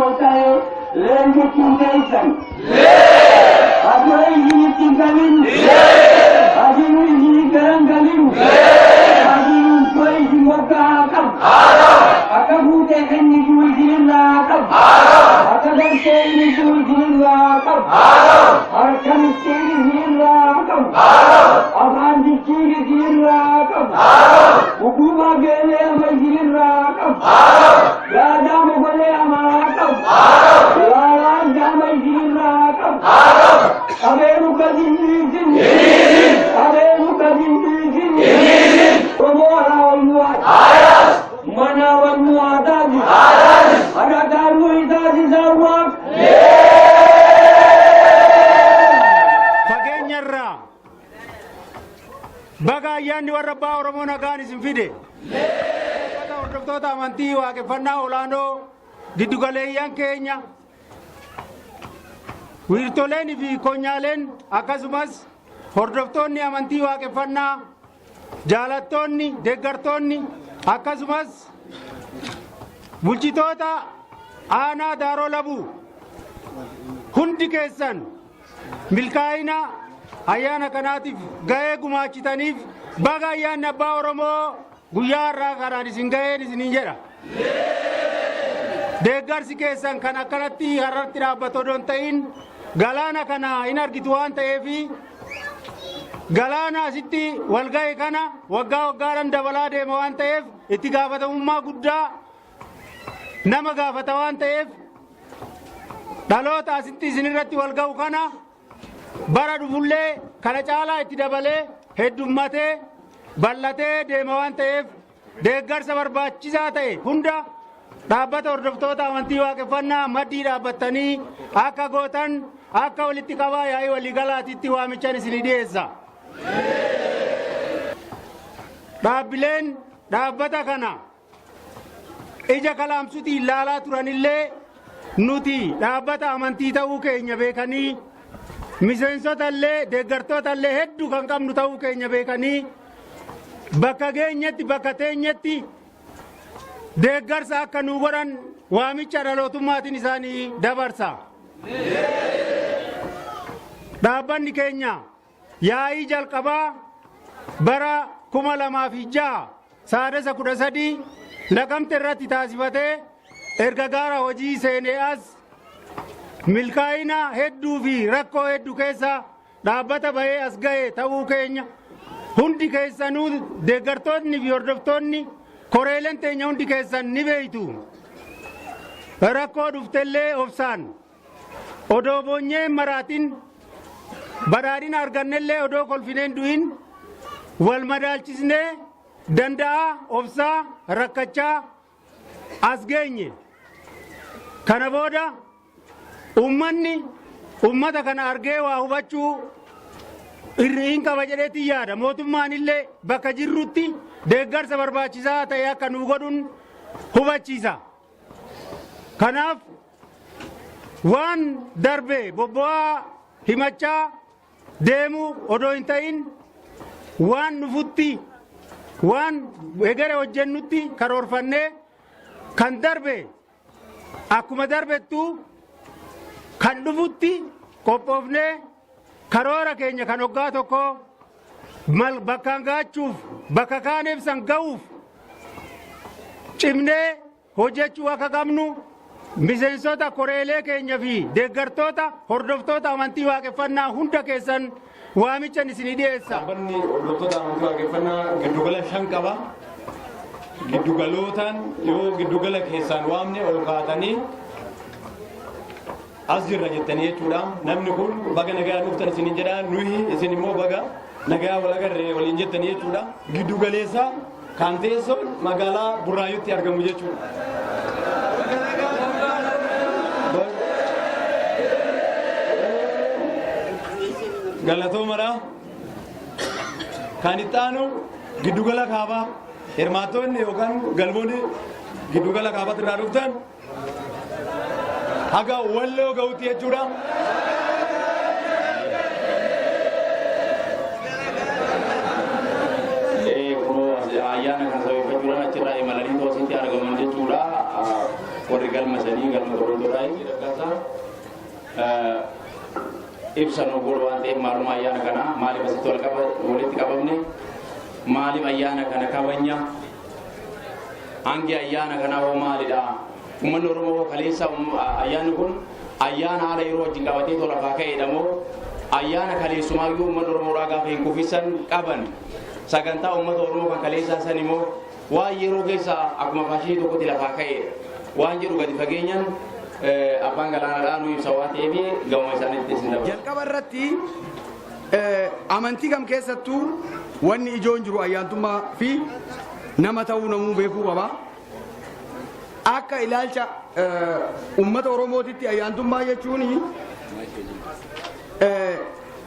Oromoo ta'e leenjichuun keessan. Hafuura isinitti hin qabin. Hafuurri isinii garan galin. Hafuurri too isin moggaa haa qabu. Akka fuutee kennituu isinirraa haa qabu. Akka gartee inituu isinirraa haa qabu. Harka mittiin isinirraa haa qabu. Afaan jijjiir isinirraa haa qabu. Hukuma geelee ama isinirraa haa qabu. Gaadaa mogolee ama haa qabu. Laalaan gaama isinirraa haa qabu. Qabeenu gadi hin dhiisin. Qabeenu gadi hin dhiisin. Oromoo alaa wal mo'ata. Manaa wal mo'ataati. Hadataan taasisaa waaq. Fageenyarraa baga ayyaanni warra abbaa Oromoo nagaan isin fide. Hordoftoota amantii waaqeffannaa olaanoo, giddugaleeyyan keenya, wiirtoleen fi konyaaleen, akkasumas hordoftoonni amantii waaqeffannaa, jaalattoonni, deeggartoonni, akkasumas bulchitoota aanaa Daaroo Labuu hundi keessan milkaa'ina ayyaana kanaatiif ga'ee gumaachitaniif baga ayyaanni abbaa Oromoo guyyaa har'aa kanaan isin ga'een isiniin jedha. Deeggarsi keessan kan akkanatti har'atti dhaabbatu odoo hin ta'in, galaana kana hin argitu waan ta'eefi galaana asitti wal ga'e kana waggaa waggaadhaan dabalaa deema waan ta'eef, itti gaafatamummaa guddaa nama gaafata waan ta'eef, dhaloota asitti isinirratti wal ga'u kana bara dhufullee kana caalaa itti dabalee heddummatee bal'atee deema waan ta'eef, deeggarsa barbaachisaa ta'e hunda dhaabbata hordoftoota amantii waaqeffannaa maddii dhaabbattanii akka gootan akka walitti qabaa yaa'ii waliigalaatitti waamichan isinii dhiyeessa. Dhaabbileen dhaabbata kana ija kalaamsutiin ilaalaa turanillee nuti dhaabbata amantii ta'uu keenya beekanii, miseensota illee deeggartoota illee hedduu kan qabnu ta'uu keenya beekanii, bakka geenyetti bakka teenyetti deeggarsa akka nu godhan waamicha dhalootummaatiin isaanii dabarsa. Dhaabbanni keenya yaa'ii jalqabaa bara 2006 Saadasa 13 Naqamte irratti taasifatee erga gaara hojii seenee as milkaa'ina hedduu fi rakkoo hedduu keessa dhaabbata bahee as ga'e ta'uu keenya hundi keessanuu, deeggartoonni fi hordoftoonni koreeleen teenya hundi keessan ni beeytu. Rakkoo dhuftellee obsaan odoo boonyee hin maraatin, badhaadhina argannellee odoo kolfineen du'in, wal madaalchisnee danda'a obsaa rakkachaa as geenye. Kana booda ummanni ummata kana argee waa hubachuu irri hin qaba jedheetti yaada. Mootummaan illee bakka jirrutti deeggarsa barbaachisaa ta'e akka nu godhuun hubachiisa. Kanaaf waan darbe bobbo'aa himachaa deemuu odoo hin ta'in, waan dhufutti, waan egere hojjennutti karoorfannee, kan darbe akkuma darbettu kan dhufutti qophoofnee, karoora keenya kan waggaa tokko mal bakkaan gaachuuf, bakka kaaneef san ga'uuf cimnee hojjechuu akka qabnu miseensota koreelee keenya fi deeggartoota hordoftoota amantii waaqeffannaa hunda keessan waamichan isinii dhiyeessa. Dhaabbanni hordoftoota amantii waaqeffannaa giddugala shan qaba. Giddugalootaan yoo giddugala keessaan waamne ol kaatanii as jirra jettanii jechuudha. Namni kun baga nagaa dhuftan isiniin jedha. Nuyi isin immoo baga nagaa wal agarree waliin jettanii jechuudha. Giddugaleessa kan teessoon magaalaa Burraayyuutti argamu jechuudha. Galatoomadha. Kan itti aanu giddugala kaabaa, hirmaattoonni yookaan galmoonni giddugala kaabaatti irraa dhuftan haga Walloo ga'utti jechuudha. Kunoo ayyaana kana sababeeffachuudhaan achirraa imalanii toositti argaman jechuudha. Warri galma sanii galma Torontoodhaa Raggaasaa ibsa nu godhu waan ta'eef, maalummaa ayyaana kanaa, maaliif asitti walitti qabamne, maaliif ayyaana kana kabanya, hangi ayyaana kanaa hoo maalidha, uummanni Oromoo hoo kaleessa ayyaanni kun ayyaana haala yeroo wajjin qabatee tola lafaa ka'eedha moo ayyaana kaleessumaayyuu uummanni Oromoodhaa gaafa hin kufisan qaban, sagantaa uummata Oromoo kan kaleessaa san immoo waan yeroo keessa akkuma faashinii tokkotti lafaa ka'eedha waan jedhu gadi fageenyaan abbaan galaanaadhaa nu ibsa waan ta'eef gama isaaniitti isin dabarsa. Jalqaba irratti amantii kam keessattuu wanni ijoon jiru ayyaantummaa fi nama ta'uu namuu beekuu qaba. Akka ilaalcha uummata Oromootitti ayyaantummaa jechuun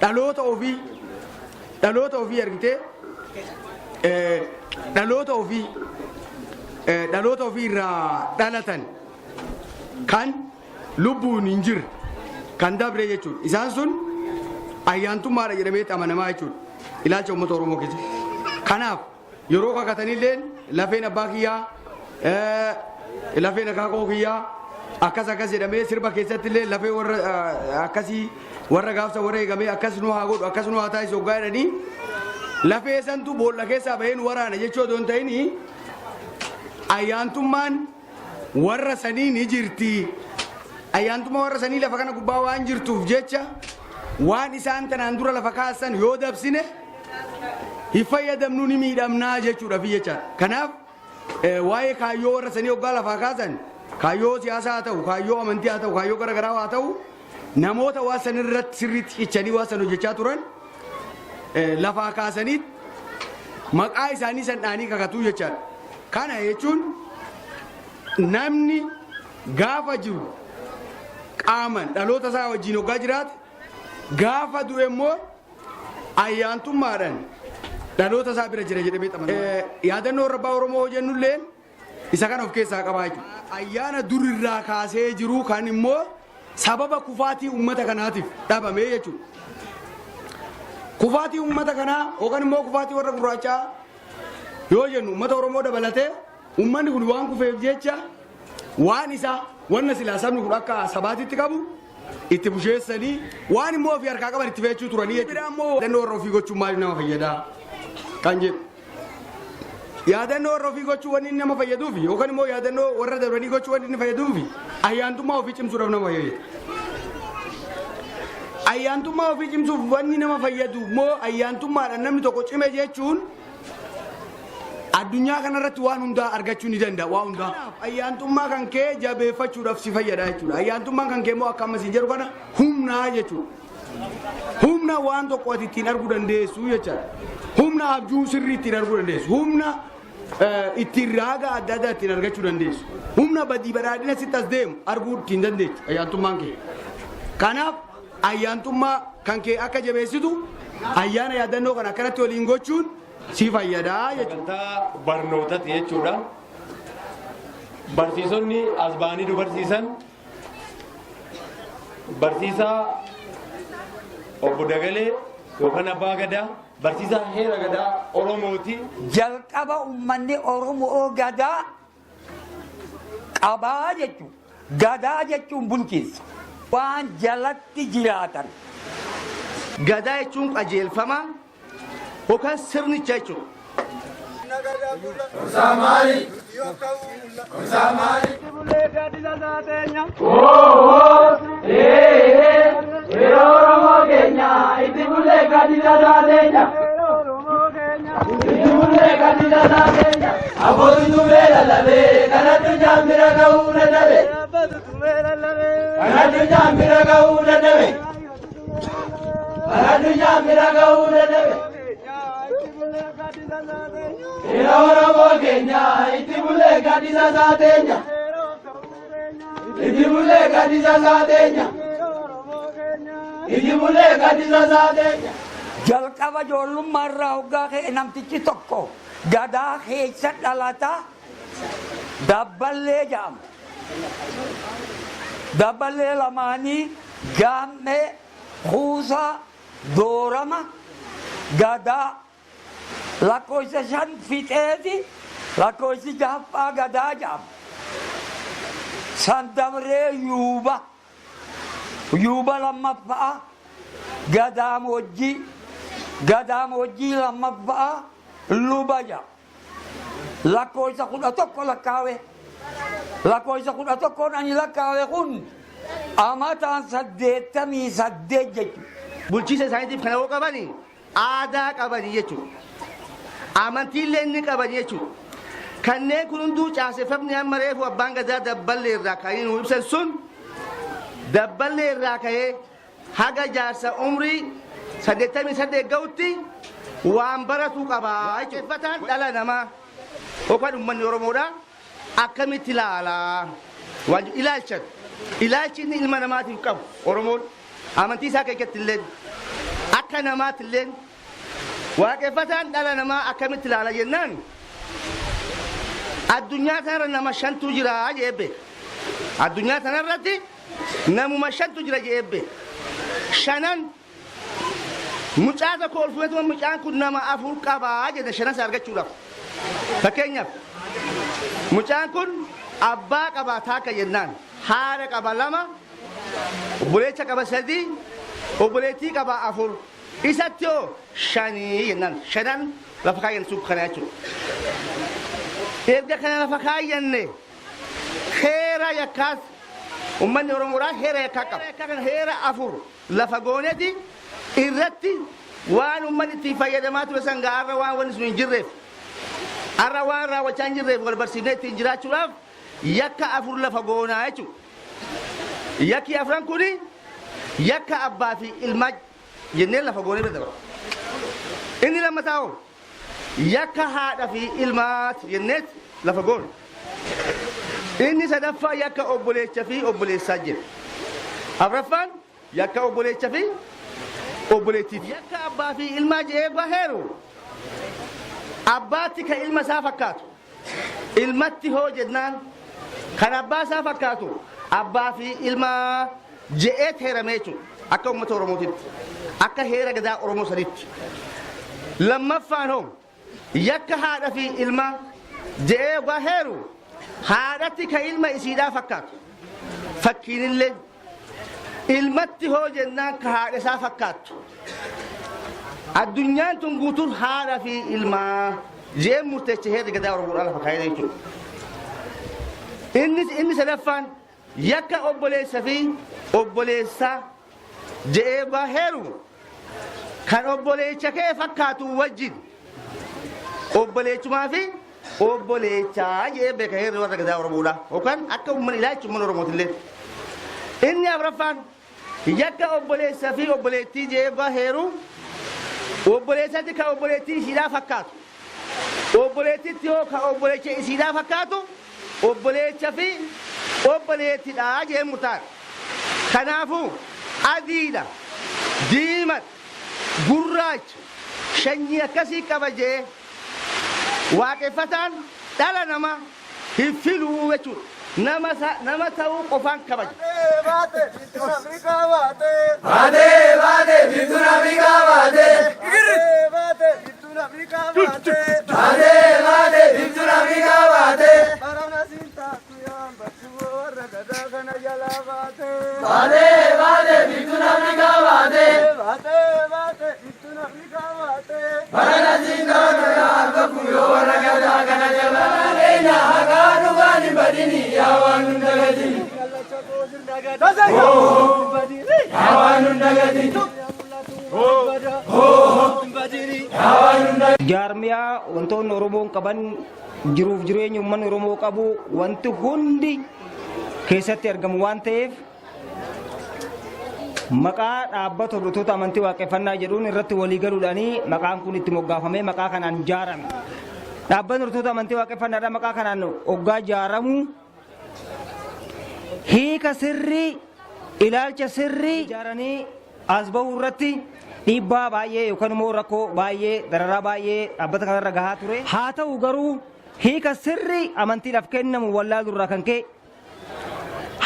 dhaloota ofii argitee dhaloota ofii irraa dhalatan kan lubbuun hin jirre, kan dabre jechuudha. Isaan sun ayyaantummaadha jedhameetti amanamaa jechuudha. Ilaalcha uummata Oromoo keessatti. Kanaaf yeroo kakatanillee lafeen abbaa kiyyaa, lafeen akaakoo kiyyaa akkas akkas jedhamee, sirba keessatti illee lafee warra akkasii, warra gaafsa warra eegamee akkas nu haa godhu, akkas nu haa taasisu hoggaa jedhanii, lafee santu boolla keessaa bahee nu waraana jechuu odoo hin ta'in, ayyaantummaan warra sanii ni jirti. Ayyaantummaa warra sanii lafa kana gubbaa waan jirtuuf jecha, waan isaan tanaan dura lafa kaasan yoo dabsine hin fayyadamnu, ni miidhamnaa jechuudha fi jechaadha. Kanaaf waa'ee kaayyoo warra sanii hoggaa lafaa kaasan, kaayyoo siyaasaa haa ta'u, kaayyoo amantii haa ta'u, kaayyoo garaagaraa haa ta'u, namoota waan san irratti sirriitti cichanii waan san hojjechaa turan lafaa kaasanii maqaa isaanii san dhaanii kakatuu jechaadha. Kana jechuun namni gaafa jiru qaaman dhaloota isaa wajjin hoggaa jiraate, gaafa du'e immoo ayyaantummaadhaan dhaloota isaa bira jira jedhamee amanama. Yaadannoo warra abbaa Oromoo jennulleen isa kana of keessaa qabaa jechuudha. Ayyaana durirraa kaasee jiru kan immoo sababa kufaatii uummata kanaatiif dhabame jechuudha. Kufaatii uummata kanaa yookaan immoo kufaatii warra gurraachaa yoo jennu, uummata Oromoo dabalatee uummanni kun waan kufeef jecha, waan isaa wanna silaa sabni kun akka sabaatitti qabu itti busheessanii, waan immoo ofii harkaa qaban itti fe'achuu turanii jechuudha. Biraa immoo yaadannoo warra ofii gochuun maaliif nama fayyadaa kan jedhu. Yaadannoo warra ofii gochuu wanni inni nama fayyaduufi yookaan immoo yaadannoo warra darbanii gochuu wanni inni fayyaduufi, ayyaantummaa ofii cimsuudhaaf nama fayyada. Ayyaantummaa ofii cimsuuf wanni nama fayyadu immoo, ayyaantummaadhaan namni tokko cime jechuun addunyaa kanarratti waan hundaa argachuu ni danda'a, waan hundaa. Ayyaantummaa kan kee jabeeffachuudhaaf si fayyada jechuudha. Ayyaantummaan kan kee immoo akka amma siin jedhu kana humnaa jechuudha. Humna waan tokko ati ittiin arguu dandeessu jechaadha. Humna abjuu sirrii ittiin arguu dandeessu. Humna ittiin raaga adda addaa ittiin argachuu dandeessu. Humna badii badhaadhina sitti as deemu arguu ittiin dandeessu ayyaantummaan kee. Kanaaf ayyaantummaa kan kee akka jabeessitu ayyaana yaadannoo kana akkanatti waliin gochuun si fayyadaa jechuudha. Sagantaa barnootati jechuudha. Barsiisonni as ba'anii nu barsiisan barsiisaa obbo Dagalee yookaan Abbaa Gadaa, barsiisaa heera gadaa Oromooti. Jalqaba uummanni Oromoo gadaa qabaa jechuudha. Gadaa jechuun bulchiinsa. Waan jalatti jiraatan. Gadaa jechuun qajeelfama yookaan sirnicha jechuudha. Jalqaba ijoollummaa irraa hoggaa ka'e namtichi tokko gadaa keessa dhalata, dabballee jedhama. Dabballee lamaanii gaammee, kuusaa, doorama, gadaa lakkoofsa shan fixeeti lakkoofsi jahaffaa gadaa jedhama. San dabree yuuba, yuuba lammaffa'a gadaamoojjii, gadaamoojjii lammaffa'a luba jedha. Lakkoofsa 11 lakkaawe. Lakkoofsa 11n ani lakkaawe kun amataan 88 jechuudha. Bulchiinsa isaaniitiif kana yoo qabani aadaa qabani jechuudha. Amantiillee ni qabani jechuudha. Kanneen kun hunduu caaseffamni amma reefu abbaan gadaa dabballee irraa ka'anii nuu ibsan sun dabballee irraa ka'ee haga jaarsa umrii 88 ga'utti waan baratuu qaba jechuudha. Waaqeffataan dhala namaa yookaan uummanni Oromoodha akkamitti ilaala waan jedhu ilaalchan ilaalchi inni ilma namaatiif qabu Oromoon amantii isaa keessatti illee akka namaatti illee waaqeffataan dhala namaa akkamitti ilaala jennaan addunyaa kanarra nama shantu jira jedhee beeka. Addunyaa kanarratti Namuma shantu jira je'ee beeka. Shanan mucaa tokko ol fuudhetuma mucaan kun nama afur qabaa jedhe shanan isa argachuudhaaf. Fakkeenyaaf mucaan kun abbaa qaba taakka jennaan haadha qaba lama obboleecha qaba sadii obboleettii qaba afur isatti hoo shanii jennaan shanan lafa kaayyan sun kana jechuudha. Erga kana lafa kaayyanne Heera yakkaas ummanni Oromoodhaa heera yakkaa qaba. Yakkaa kana heera afur lafa gooneti irratti waan ummanni ittiin fayyadamaa ture san har'a waan wanni sun hin jirreef har'a waan raawwachaa hin jirreef wal barsiifnee ittiin jiraachuudhaaf yakka afur lafa goonaa jechuudha. Yakki afran kuni yakka abbaa fi ilmaa jennee lafa goonee bira dabarra. Inni lammataa hoo yakka haadha fi ilmaati jenneet lafa goona. Inni sadaffaa yakka obboleecha fi obboleessaa jedha. Afraffaan yakka obboleecha fi obboleettiiti. Yakka abbaa fi ilmaa jedhee baheeru abbaatti kan ilma isaa fakkaatu ilmatti hoo jennaan kan abbaa isaa fakkaatu abbaa fi ilmaa je'eet heerame jechuudha. Akka uummata Oromootitti. Akka heera gadaa Oromoo sanitti. Lammaffaan hoo yakka haadha fi ilmaa je'ee yogaa heeru haadhatti ka ilma isiidhaa fakkaatu. Fakkiinillee ilmatti hoo jennaan ka haadha isaa fakkaattu. Addunyaan tun guutuun haadha fi ilmaa je'ee murteeche heerri gadaa Oromoodhaa lafa kaa'ee jechuudha. Inni inni sadaffaan Yakka obboleessa fi obboleessaa je'ee oggaa heeru kan obboleecha kee fakkaatu wajjin obboleechumaa fi obboleechaa je'ee beeka heerri warra gadaa Oromoodha. Yookaan akka uummanni ilaalcha uummanni Oromootillee. Inni afraffaan yakka obboleessa fi obboleettii je'ee oggaa heeru obboleessatti kan obboleettii ishiidhaa fakkaatu. Obboleettitti hoo ka obboleecha isiidhaa fakkaatu obboleecha fi obboleettidha jedhee murtaa'a. Kanaafuu adiidha, diimadha, gurraacha, shanyii akkasii qaba jedhee waaqeffataan dhala namaa hin filuu jechuudha. Nama nama ta'uu qofaan kabaja. Baatee baatee biiftuun Afrikaa baatee. Baatee baatee biiftuun Afrikaa baatee. Baatee baatee biiftuun Afrikaa baatee. Baatee baatee biiftuun Afrikaa baatee. Barana siin taatu yaa batuu warra gadaa kana jalaa baatee. Baatee baatee biiftuun Afrikaa baatee. Baatee baatee biiftuun Afrikaa baatee. Barana siin taatu yaa batuu yoo warra gadaa kana jalaa. Keenya haqaa dhugaan hin badini yaa waan nun dagatini. Yaa waan nun dagatini. Jaarmiyaa wantoonni Oromoon qaban jiruuf jireenya uummanni Oromoo qabu wanti hundi keessatti argamu waan ta'eef maqaa dhaabbata hordoftoota amantii waaqeffannaa jedhuun irratti walii galuudhaan maqaan kun itti moggaafamee maqaa kanaan ijaarame. Dhaabbatni hordoftoota amantii waaqeffannaadhaan maqaa kanaan hoggaa ijaaramu hiika sirrii ilaalcha sirrii ijaaranii as bahuu irratti dhiibbaa baay'ee yookaan immoo rakkoo baay'ee dararaa baay'ee dhaabbata kanarra gahaa ture. Haa ta'u garuu hiika sirrii amantiidhaaf kennamu wallaaluu irraa kan ka'e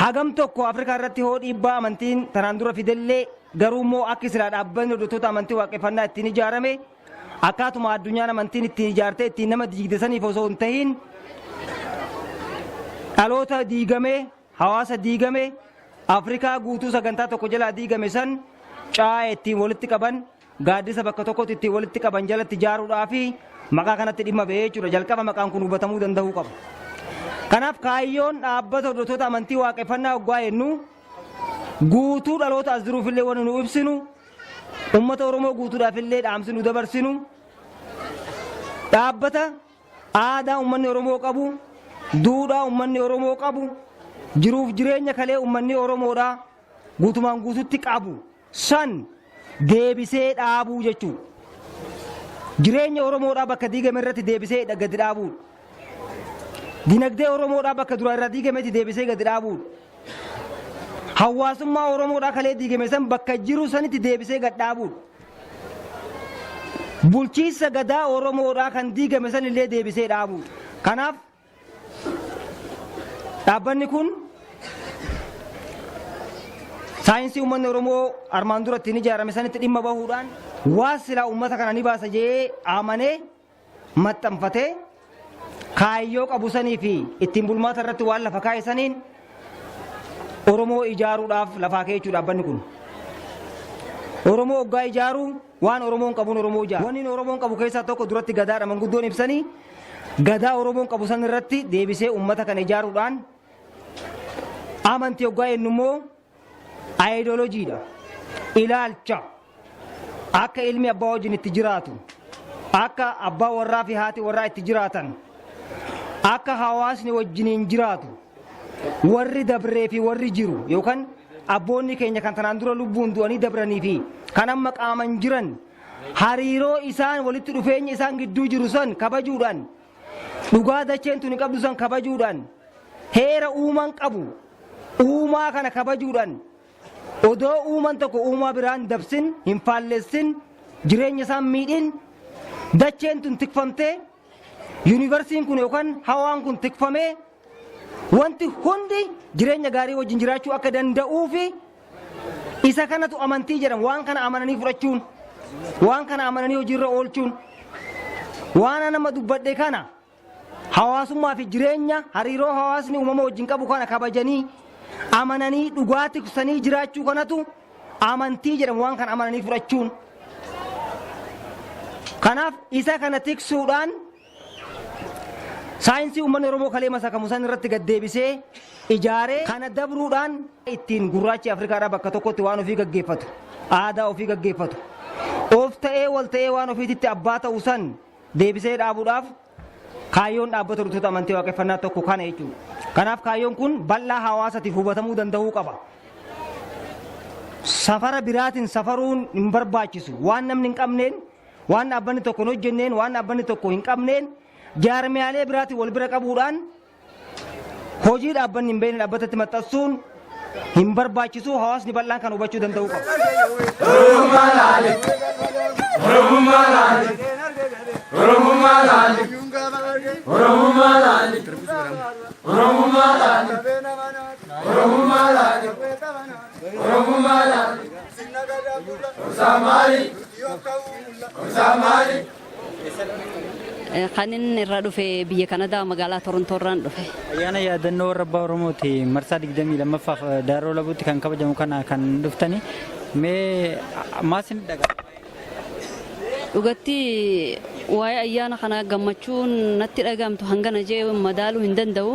Hagam tokko Afrikaa irratti hoo dhiibbaa amantiin tanaan dura fidellee garuu immoo akki silaa dhaabbanni hordoftoota amantii waaqeffannaa ittiin ijaarame akkaatuma addunyaan amantiin ittiin ijaartee ittiin nama diigde saniif osoo hin tahin dhaloota diigamee hawaasa diigame Afrikaa guutuu sagantaa tokko jalaa diigame san caaya ittiin walitti qaban gaaddisa bakka tokkotti ittiin walitti qaban jalatti ijaaruudhaa fi maqaa kanatti dhimma ba'ee jechuudha. Jalqaba maqaan kun hubatamuu danda'uu qaba. Kanaaf kaayyoon dhaabbata hordoftoota amantii waaqeffannaa hoggaa jennu guutuu dhaloota as jiruufillee wanni nu ibsinu uummata Oromoo guutuudhaafillee dhaamsi nu dabarsinu dhaabbata aadaa uummanni Oromoo qabu, duudhaa uummanni Oromoo qabu, jiruuf jireenya kalee uummanni Oromoodhaa guutumaan guututti qabu san deebisee dhaabuu jechuudha. Jireenya Oromoodhaa bakka diigame irratti deebisee gadi dhaabuudha. Dinagdee Oromoodhaa bakka duraa irraa diigametti deebisee gadi dhaabuudha. Hawaasummaa Oromoodhaa kalee diigame san bakka jiru sanitti deebisee gad dhaabuudha. Bulchiinsa gadaa Oromoodhaa kan diigame san illee deebisee dhaabuudha. Kanaaf dhaabbanni kun saayinsii uummanni Oromoo armaan dura ittiin ijaarame sanitti dhimma bahuudhaan waa silaa uummata kana ni baasa jedhee amanee maxxanfatee kaayyoo qabu sanii fi ittiin bulmaata irratti waan lafa kaa'e saniin Oromoo ijaaruudhaaf lafaa ka'e jechuudha dhaabbanni kun. Oromoo hoggaa ijaaruu waan Oromoon qabuun Oromoo ijaara. Wanni Oromoon qabu keessaa tokko duratti gadaadha manguddoon ibsanii gadaa Oromoon qabu san irratti deebisee uummata kana ijaaruudhaan amantii hoggaa jennu immoo aayidolojiidha. Ilaalcha akka ilmi abbaa wajjin itti jiraatu, akka abbaa warraa fi haati warraa itti jiraatan, akka hawaasni wajjiniin jiraatu, warri dabree fi warri jiru yookaan abboonni keenya kan tanaan dura lubbuun du'anii dabranii fi kan amma qaaman jiran hariiroo isaan walitti dhufeenya isaan gidduu jiru san kabajuudhaan dhugaa dacheen tuni qabdu san kabajuudhaan heera uumaan qabu uumaa kana kabajuudhaan odoo uuman tokko uumaa biraan dabsin hin faallessin jireenya isaan miidhin dacheen tun tikfamtee yuunivarsiin kun yookaan hawaan kun tikfamee wanti hundi jireenya gaarii wajjin jiraachuu akka danda'uu fi isa kanatu amantii jedhama. Waan kana amananii fudhachuun, waan kana amananii hojiirra oolchuun, waan nama dubbadhe kana hawaasummaa fi jireenya hariiroo hawaasni uumama wajjin qabu kana kabajanii amananii dhugaa tiksanii jiraachuu kanatu amantii jedhama waan kana amananii fudhachuun. Kanaaf isa kana tiksuudhaan saayinsii uummanni Oromoo kalee masakamu san irratti gad deebisee ijaaree kana dabruudhaan ittiin gurraachi Afrikaadhaa bakka tokkotti waan ofii gaggeeffatu, aadaa ofii gaggeeffatu, of ta'ee wal ta'ee waan ofiititti abbaa ta'u san deebisee dhaabuudhaaf kaayyoon dhaabbata hordoftoota amantii waaqeffannaa tokko kana jechuudha. Kanaaf kaayyoon kun bal'aa hawaasatiif hubatamuu danda'uu qaba. Safara biraatiin safaruun hin barbaachisu. Waan namni hin qabneen, waan dhaabbanni tokko hin hojjenneen, waan dhaabbanni tokko hin qabneen jaarmiyaalee biraatiin wal bira qabuudhaan hojii dhaabbanni hin beekne dhaabbatatti maxxansuun hin barbaachisu hawaasni bal'aan kan hubachuu danda'uu qaba. Oromummaa laali. Oromummaa laali. Oromummaa laali. Oromummaa laali. Oromummaa laali. Oromummaa laali. Oromummaa laali. Obsaa maali? Obsaa maali? Kan inni irraa dhufe biyya Kanadaa magaalaa Torontoo irraan dhufe. Ayyaana yaadannoo warra abbaa Oromooti marsaa 22ffaaf Daaroo Labuutti kan kabajamu kana kan dhuftani. Mee maal isin dhaga'ama? Dhugatti waa'ee ayyaana kanaa gammachuun natti dhaga'amtu hangana jee madaaluu hin danda'u.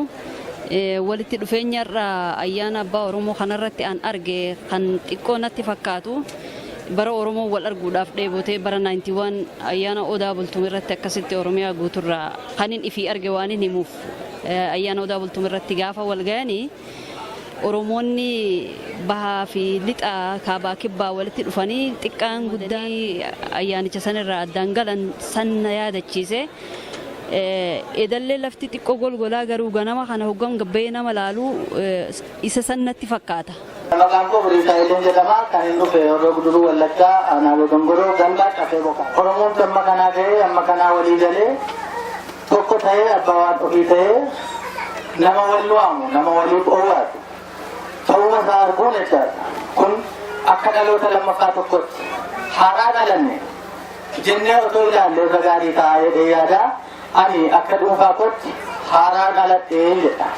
Walitti dhufeenya irra ayyaana abbaa Oromoo kanarratti an arge kan xiqqoo natti fakkaatu. Bara Oromoon wal arguudhaaf dheebotee bara 91 ayyaana Odaa Bultum irratti akkasitti Oromiyaa guuturraa kanin ifii arge waanin himuuf ayyaana Odaa Bultum irratti gaafa wal gayanii Oromoonni bahaa fi lixa kaabaa kibbaa walitti dhufanii xiqqaan guddaan ayyaanicha sanirraa addaan galan san na yaadachiise. Edallee lafti xiqqoo golgolaa garuu ganama kana hoggam gabbayee nama laalu isa san natti fakkaata. Maqaan koo Biriisaa Iluun jedhama. Kan hin dhufe Horroo Guduruu Wallaggaa Aanaa Dogongoroo Ganda Cafee Bokaa. Oromoon amma kanaa ga'ee amma kanaa walii galee tokko ta'ee abbaa waan ofii ta'ee nama wal waamu nama waliif owwaatu ta'uuma isaa arguun jechaadha. Kun akka dhaloota lammaffaa tokkotti haaraa dhalanne jennee otoo ilaalle irra gaarii ta'a jedhee yaada. Ani akka dhuunfaa kootti haaraa dhaladhee jedha.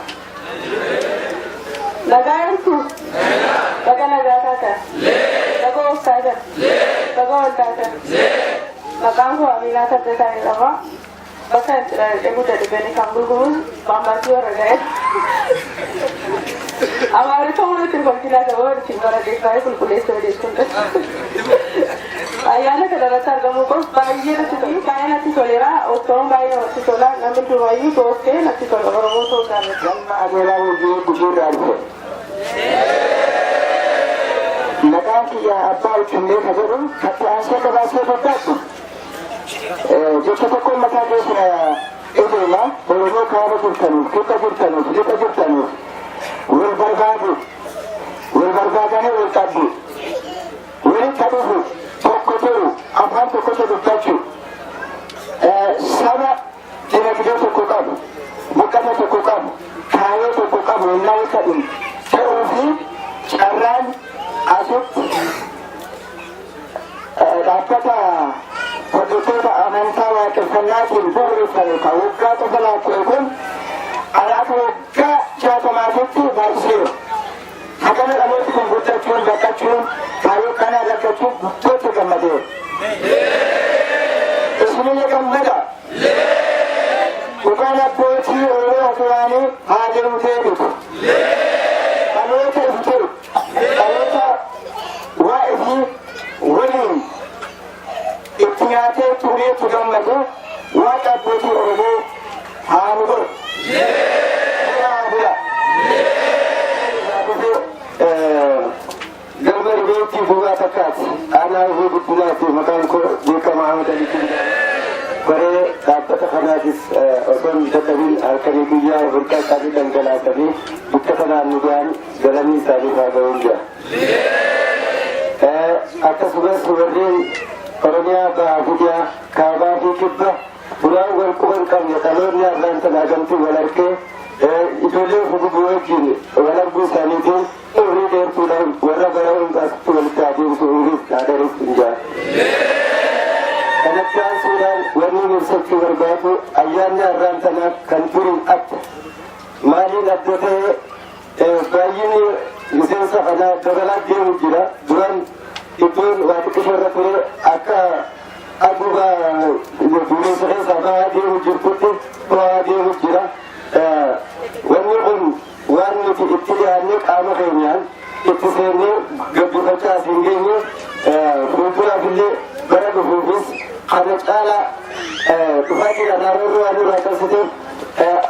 Nagaa jirtu? Baga nagaa taatan. Baga of taatan. Baga wal taatan. Maqaan koo Aminaa Taddasaa jedhama. Bakka itti dhaladhee guddadhe Beni kan gurgurus Baambaasii warra ga'e. Amaariffaa humna kolfinaa sababa ittiin baradheef baay'ee qulqulleessa odeessuun. Ayyaana kana irratti argamuu qof baay'ee natti tola. Baay'ee natti toleera. Ottoon baay'ee namatti tola. Namni durumayyuu tooftee natti tola. Oromoo ta'uu isaarratti. Galma Adoolaa Hojii Gujiirraa dhufe. Maqaan kiyya Abbaa Uccullee ka jedhu katti aansee gabaasee fakkaattu. Jecha tokkoon mataa keessa edeema. Oromoo kaaba jirtanuuf, kibba jirtanuuf, lixa jirtanuuf wal barbaadu, wal barbaadanii wal qabdu, walitti dhufu, tokko ta'u, afaan tokkotti dubbachuu, saba dinagdee tokko qabu, buqqata tokko qabu, kaayoo tokko qabu innaa ta'u ta'uu fi carraan asitti dhaabbata hordoftoota amantaa waaqeffannaatiin bu'uureffame kan waggaa qofa laakka'e kun alaaka waggaa 60tti baay'iseera. Hagana dhalooti kun guddachuun, baqachuun, kaayyoo kanaa rakkachuun guddootti gammadeera. Isinillee gammada. Dhugaan abbootii Oromoo duraanii haa deemu deebitu. Dhaloota ifi ta'u, dhaloota waa ifii waliin itti nyaatee tureetu gammade. Waaqa abbootii Oromoo haa nu godhu. Bulaa bula. Galma Ribeetti bu'aa takkaati. Aanaa Hojii Guddinaati. Maqaan koo beekamaa Ahmad Aliitiin baree dhaabbata kanaatis osoo hin dadhabin halkanii guyyaa burqaa isaanii dhangalaasanii bakka kanaan nu ga'an galanii isaaniif haa ga'uun jira. Akkasumas warreen Oromiyaa bahaa fi dhiyaa, kaabaa fi kibba duraan wal quba hin qabne dhaloonni har'aan tana agamtii wal arkee ijoollee gugubuu wajjin wal arguu isaaniitiin umrii dheertuudhaan warra bara hundaatti walitti adeemsu umriis dhaadhanis hin jaa. Kanatti aansuudhaan wanni ibsachuu barbaadu ayyaanni har'aan tanaa kan duriin adda. Maaliin adda ta'e? Baay'inni miseensa kanaa dabalaa deemu jira. Duraan iddoon waa xiqqishoo irra ture akka aduuba duumessa keessaa bahaa deemu jirtutti bahaa deemu jira. Wanni kun waan nuti itti dhiyaannee qaama keenyaan itti seennee gabbifachaa as hin geenye. Fuulduraaf illee bara dhufuufis kana caalaa dhufaatii irraa roorroo waan nurraa cabsiteef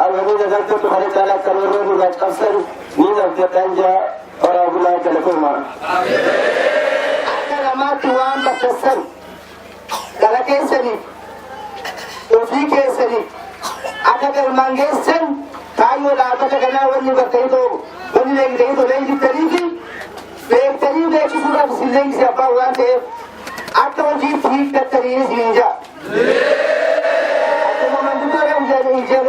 awwanii nagartatu kana caalaa akka roorroo nurraa cabsan ni abdadhaan jaa. Horaa bulaa, galatooma. Akka namaatti waan bakkeessan dhala keessaniif, ofii keessaniif akka galmaan geessan kaayyoo dhaabbata kanaa wanni bartanii too wanni leenjitanii too leenjiftanii fi beektanii beeksisuudhaaf isin leenjise abbaan waan ta'eef akka hojiitti hiikkattanii isin jaa. Akkuma manguddoodhaan ija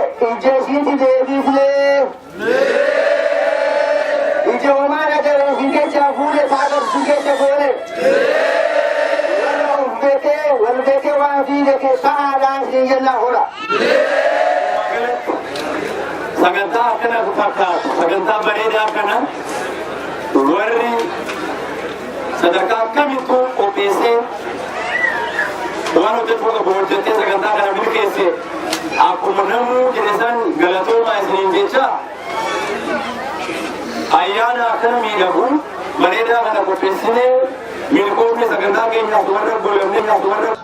isiitti deebifnee ija homaan agarre isin keessaa fuudhe ta'a isin keessa goone. Warra of beekee wal beekee waan ofii beekee ta'aadhaan isin jennaa hora. Sagantaa akkana fakkaatu, sagantaa bareedaa kana warri sadarkaa kamittuu qopheessee waan hojjechuu qabu hojjettee sagantaa kana milkeesse akkuma namuu jedhe san galatoomaa isiniin jecha, ayyaana akkana miidhagu bareedaa kana qopheessinee milkoofne sagantaa keenyaaf warra golamne warra